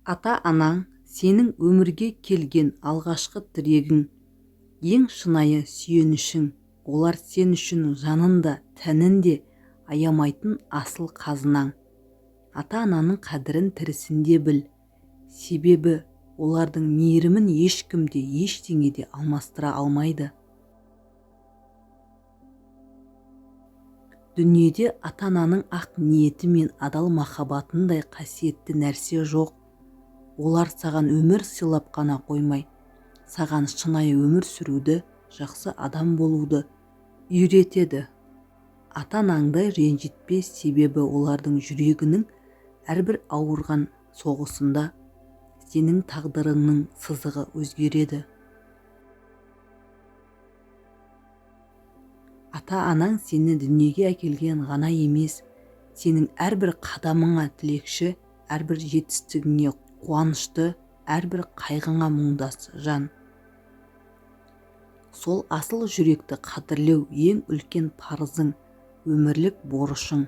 Ата-анаң сенің өмірге келген алғашқы тірегің, ең шынайы сүйенішің. Олар сен үшін жанын да, тәнін де аямайтын асыл қазынаң. Ата-ананың қадірін тірісінде біл. Себебі олардың мейірімін ешкім де, ештеңе де алмастыра алмайды. Дүниеде ата-ананың ақ ниеті мен адал махаббатындай қасиетті нәрсе жоқ. Олар саған өмір сыйлап қана қоймай, саған шынайы өмір сүруді, жақсы адам болуды үйретеді. Ата-анаңды ренжітпе, себебі олардың жүрегінің әрбір ауырған соғысында сенің тағдырыңның сызығы өзгереді. Ата-анаң сені дүниеге әкелген ғана емес, сенің әрбір қадамыңа тілекші, әрбір жетістігіңе қуанышты, әрбір қайғыңа мұңдас жан. Сол асыл жүректі қадірлеу ең үлкен парызың, өмірлік борышың.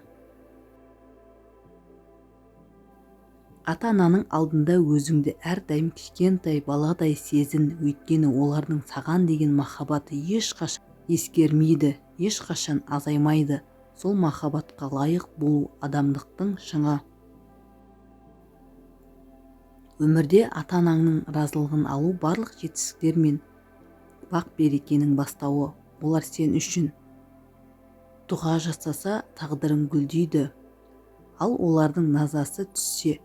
Ата-ананың алдында өзіңді әрдайым кішкентай баладай сезін, өйткені олардың саған деген махаббаты ешқашан ескермейді, ешқашан азаймайды. Сол махаббатқа лайық болу адамдықтың шыңы. Өмірде ата-анаңның разылығын алу барлық жетістіктер мен бақ-берекенің бастауы. Олар сен үшін дұға жасаса, тағдырың гүлдейді. Ал олардың назасы түссе,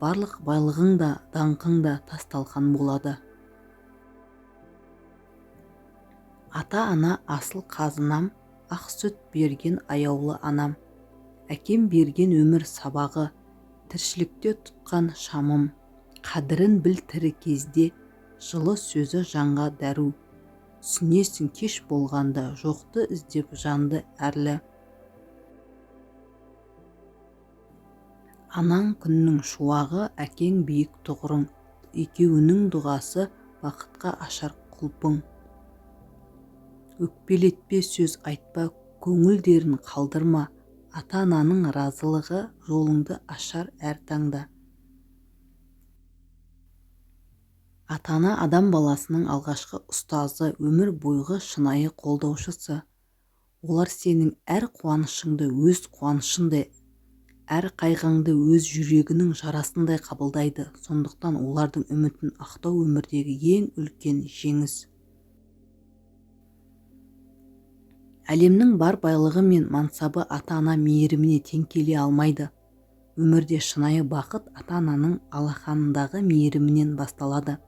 барлық байлығың да, даңқың да тас-талқан болады. Ата-ана асыл қазынам, ақ сүт берген аяулы анам. Әкем берген өмір сабағы, тіршілікте тұтқан шамым. Қадірін біл тірі кезде, жылы сөзі жанға дәру. Түсінесің кеш болғанда, жоқты іздеп жанды әрлі. Анаң күннің шуағы, әкең биік тұғырың. Екеуінің дұғасы бақытқа ашар құлпың. Өкпелетпе, сөз айтпа, көңілдерін қалдырма. Ата-ананың разылығы жолыңды ашар әр таңда. Ата-ана адам баласының алғашқы ұстазы, өмір бойғы шынайы қолдаушысы. Олар сенің әр қуанышыңды өз қуанышындай, әр қайғыңды өз жүрегінің жарасындай қабылдайды. Сондықтан олардың үмітін ақтау өмірдегі ең үлкен жеңіс. Әлемнің бар байлығы мен мансабы ата-ана мейіріміне тең келе алмайды. Өмірде шынайы бақыт ата-ананың алақанындағы мейірімінен басталады.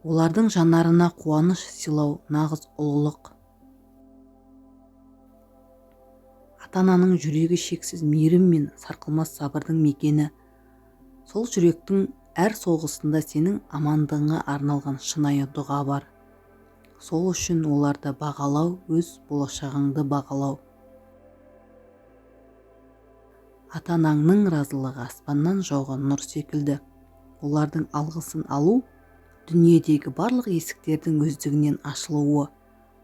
Олардың жанарына қуаныш сыйлау нағыз ұлылық. Ата-ананың жүрегі шексіз мейірім мен сарқылмас сабырдың мекені. Сол жүректің әр соғысында сенің амандығыңа арналған шынайы дұға бар. Сол үшін оларды бағалау, өз болашағыңды бағалау. Ата-анаңның разылығы аспаннан жауған нұр секілді. Олардың алғысын алу дүниедегі барлық есіктердің өздігінен ашылуы,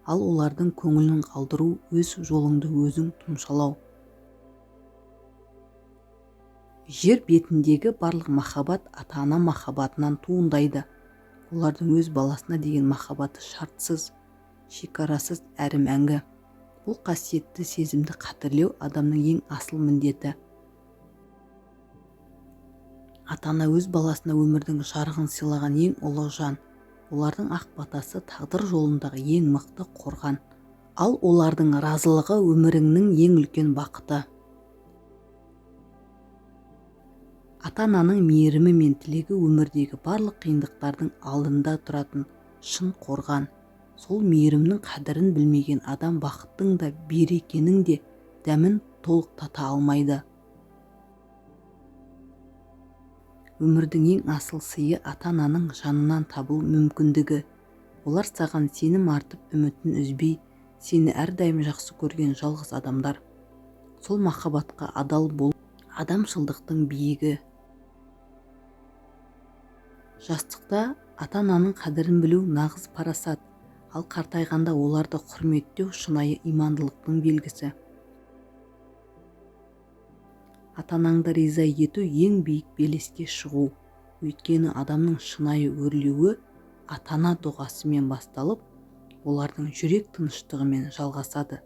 ал олардың көңілін қалдыру өз жолыңды өзің тұмшалау. Жер бетіндегі барлық махаббат ата-ана махаббатынан туындайды. Олардың өз баласына деген махаббаты шартсыз, шекарасыз әрі мәңгі. Бұл қасиетті сезімді қадірлеу адамның ең асыл міндеті. Ата-ана өз баласына өмірдің жарығын сыйлаған ең ұлы жан. Олардың ақ батасы тағдыр жолындағы ең мықты қорған. Ал олардың разылығы өміріңнің ең үлкен бақыты. Ата-ананың мейірімі мен тілегі өмірдегі барлық қиындықтардың алдында тұратын шын қорған. Сол мейірімнің қадірін білмеген адам бақыттың да, берекенің де дәмін толық тата алмайды. Өмірдің ең асыл сыйы ата-ананың жанынан табылу мүмкіндігі. Олар саған сенім артып, үмітін үзбей, сені әрдайым жақсы көрген жалғыз адамдар. Сол махаббатқа адал болу адамшылдықтың биігі. Жастықта ата-ананың қадірін білу нағыз парасат, ал қартайғанда оларды құрметтеу шынайы имандылықтың белгісі. Ата-анаңды риза ету ең биік белеске шығу. Өйткені адамның шынайы өрлеуі ата-ана дұғасымен басталып, олардың жүрек тыныштығымен жалғасады.